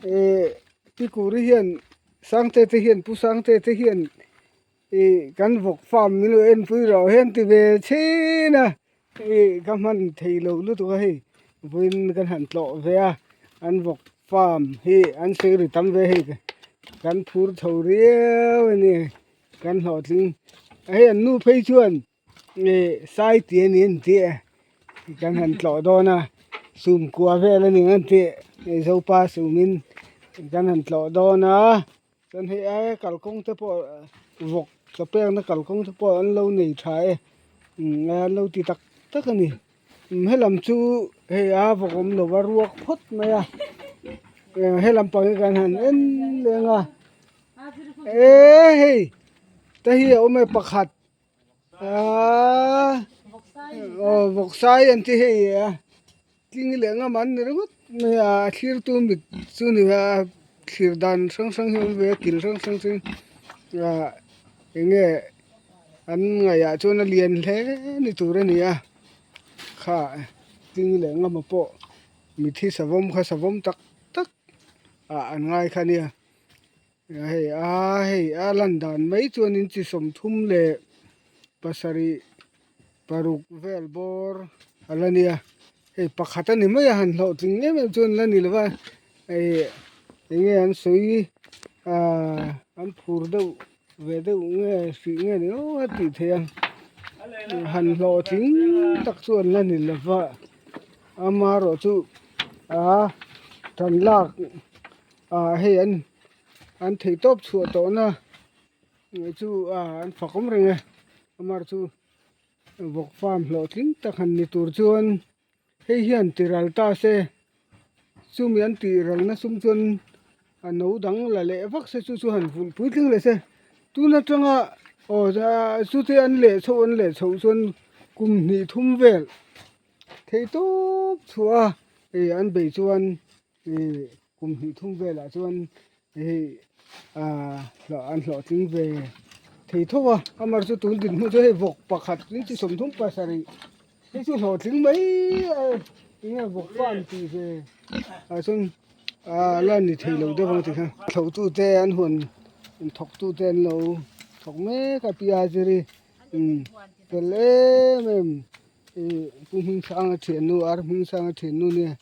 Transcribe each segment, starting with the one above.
Ih Pi Kuri hian Sangte te hian Pu Sangte te hian ih kan vawk farm min lo enpui rawh hian ti ve chhin a ih ka hman thei lo lutuk a hei vawiin kan han tlawh ve a an vawk farm hi an sawi ri tam ve hei kan phur chho riau a ni kan hlawhtling hei an nu phei chuan ih sai tih a ni an tih e kan han tlawh dawn a sum kua vel a ni ang an tih zopa sumin kan han tlawh dawn a. Chuan hei ai kalkawng te pawh vawk chaw pekna kalkawng te pawh an lo nei tha e umm an lo ti tak tak a ni umm helam chu hei a vawk awm lo a ruak phawt mai a helam pang hi kan han en leng a eee hei te hi a awm e pakhat aaa aw vawk sai an ti hei a. Tling leh ngam an ni ringawt mai a, a thlirtu mit chu ni a thlir dan hrang hrang hi a awm ve a kil hrang hrang chu ah eng nge an ngaihah chuan a lian hle ni tur a ni a kha tling leh ngam ah pawh mithi savawm kha savawm tak tak ah an ngai kha a nia hei a hei a lan dan mai chuanin chi 37. Paruk vel bawr a la nia hei pakhat a ni mai a han hlawhtling em em chu an la ni lo va ih eng nge an sawi ahh an phur deuh ve deuh nge hrih nge ni aw a tih theih a han hlawhtling tak chu an la ni lo va amaherawh chu ah tan lak ah hei an an theih tawp chhuah tawh na chu ah an fak awm reng e amaherawh chu. Vawk farm hlawhtling tak han ni tur chuan hei hian ti ral ta se chumi an tih ralna sum chuan a no dang la leh vak se chu chu han vulh puitling leh se tun atanga aw chute an leh chhoh an leh chhoh chuan kum hnih thum vel theih tawp chhuah a ih an beih chuan. Ih kum hnih thum velah chuan hei ah an hlawhtling ve thei tho a amar chu tun dinhmun chu hei vawk pakhat in chi 37 hei chu hlawhtling mai a enge vawk farm tih ve ah chuan ah la ni thei lo deuh ang tih kha thlo tu te an huan thawk tu te an lo thawk mek a pi a ziri umm fel em em ih pu Hmingsanga thiannu ar Hmingsanga thiannu nia.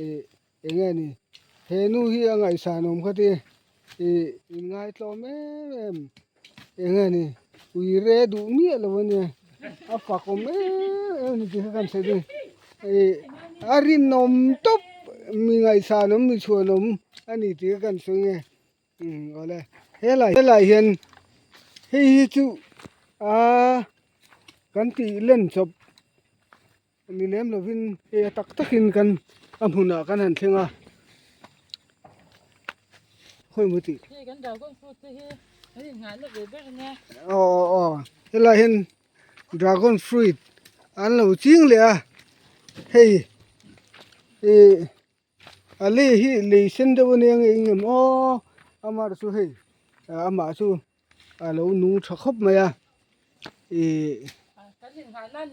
Ih eng nge ni he nu hi a ngaihsan awm kha ti ih in ngaitlawm em em eng nge ni ui re duh miah lo a nia a fak awm em em a ni tih kha kan sawi dawn ih a rinawm tawp mi ngaihsan awm mi chhuanawm a ni tih kha kan sawi nge umm awle helai helai hian hei hi chu aaa kan tih len chawp. Ni lem lovin hei a tak takin kan a hmunah kan han thleng a khawi maw tih Hei kan dragon fruit te hi kan innghahna ve ber ania. Aw aw aw helai hian dragon fruit an lo ching leh a hei ih a lei hi lei sen deuh ania nge eng em aw amah chu hei amah chu. A lo nung tha khawp mai a ih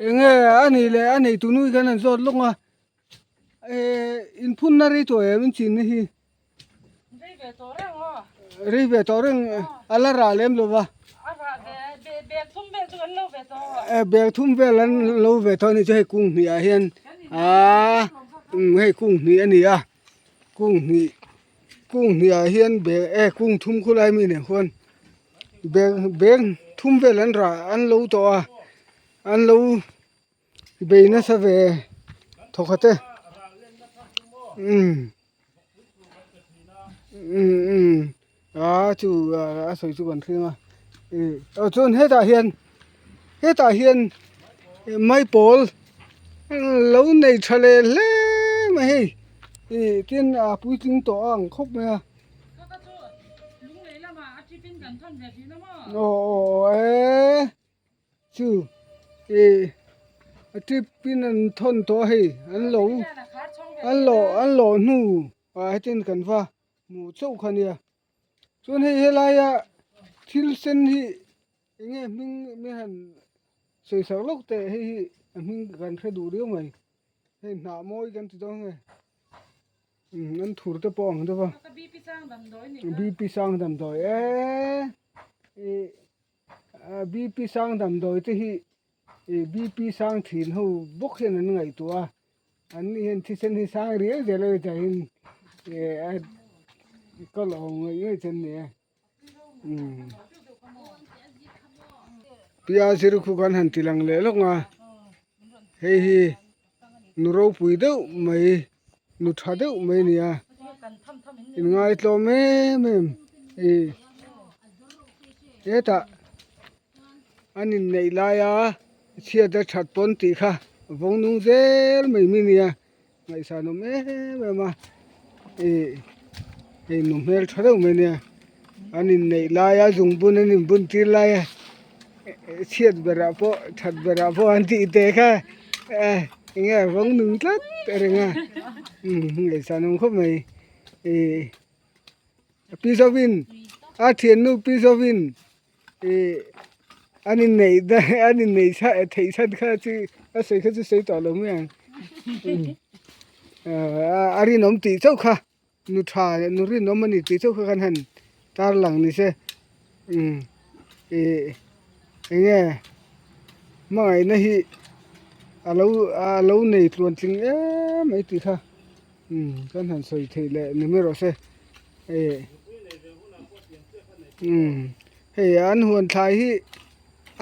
eng nge a nih leh a nei tunu hi khan an zawt lawk a eh in phun na rei tawh em in chin na hi rei ve tawh reng aw rei ve tawh reng a la rah lem lo va bag thum vel chu an lo ve tawh eh bag thum vel an lo ve tawh a nih chu hei kung hnih ah hian aaa hei kung hnih a ni a kung hnih. Kung hniah hian bag e kung thum khulai mi nen khuan bag bag thum vel an rah an lo tawh a an lo bei nasa ve thawkhat e umm umm umm a chu a sawi chu kan hring a ih aw chuan hetah hian hetah hian maipawl lo nei tha leh hle mai hei. Ih tin a puitling tawh a ang khawp mai a. Aw aw e chu ih a trip in an thawn tawh a hei an lo an lo an lawh hnu ah hetin kan va hmuh chauh kha nia chuan hei helaia thil sen hi eng nge hming min han sawi sak lawk teh hei hi a hming kan hre duh riau mai. Hei hnah mawi kan ti dawn nge. Umm an thur te pawh ang deuh a. BP sang damdawi eee ih BP sang damdawi te hi ih BP sang thin ho bawk hian an ngaihtuah a an ni hian thisen hi sang riau zel a ni chuanin ih a ka lo ngaih ngaih chu an ni e umm tia zir khu kan han ti lang leh lawk a hei hi nu ropui deuh mai. Nu tha deuh mai a ni a inngai tlawm em em ih hetah an inneih laia chhiat a that pawn tih kha vawng nung zel mai mi nia ngaihsan awm em em a ih hei nu hmel tha deuh mai ania an inneih laia zungbun an inbun tir laia chhiat berah pawh that berah pawh an tih te kha eh enge a vawng nung tlat a reng a umm ngaihsan awm khawp mai ih pi zawin a thiannu pi zawin ih an inneih an inneih theih chhan kha chu a sawi kha chu sawi tawh lo mai ang a rinawm tih chauh kha. Nu tha leh nu rinawm a ni tih chauh kha kan han tar lang ni se umm ih eng nge hmangaihna hi a lo a lo nei tluan tling em mai tih kha umm kan han sawi theih leh ni mai rawh se ih umm hei an huan thlai hi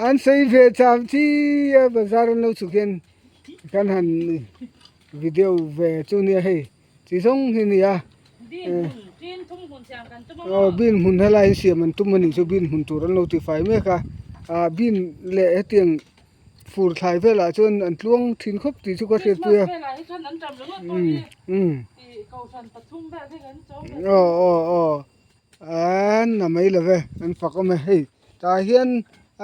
an sawi ve cham chi a bazar an lo chhuk hian kan han video ve chu nia hei. Chi zawng hi nia aw bin hmun helai hi siam an tum a nih chu bin hmun tur an lo ti fai mek a ah bin leh hetiang fur thlai velah chuan an tluang thin khawp tih chu ka hriatpui a umm umm aw aw aw an na mai lo ve an fak awm e hei tah hian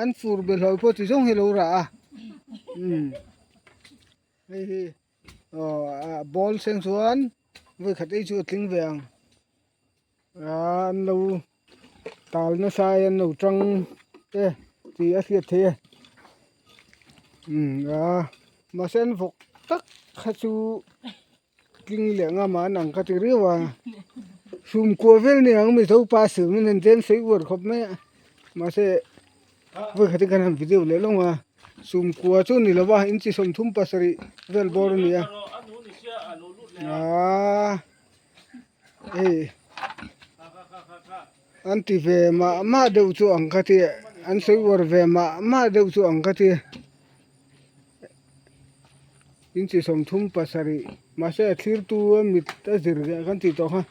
an fur be hlawih pawh chi zawng hi a lo rah a umm hei hi. Aw ah ball seng chuan vawi khat ei chu a tling ve ang ah an lo tal nasa a an lo tang te tih a hriat theih a umm ah mahse an vawk tak kha chu tling leh ngam a an ang ka ti riau a sumkua vel ni ang mizo pa silhmun an chen sawi uar khawp mai a mahse. Vawi khat hi kan han video leh lawng a sumkua chu ni lova inchi 37 vel bawr a ni a aaa hei an ti ve mah mah deuh chu ang ka ti an sawi uar ve mah mah deuh chu ang ka ti inchi 37 mahse a thlirtu a mit a zir kan tih tawh kha.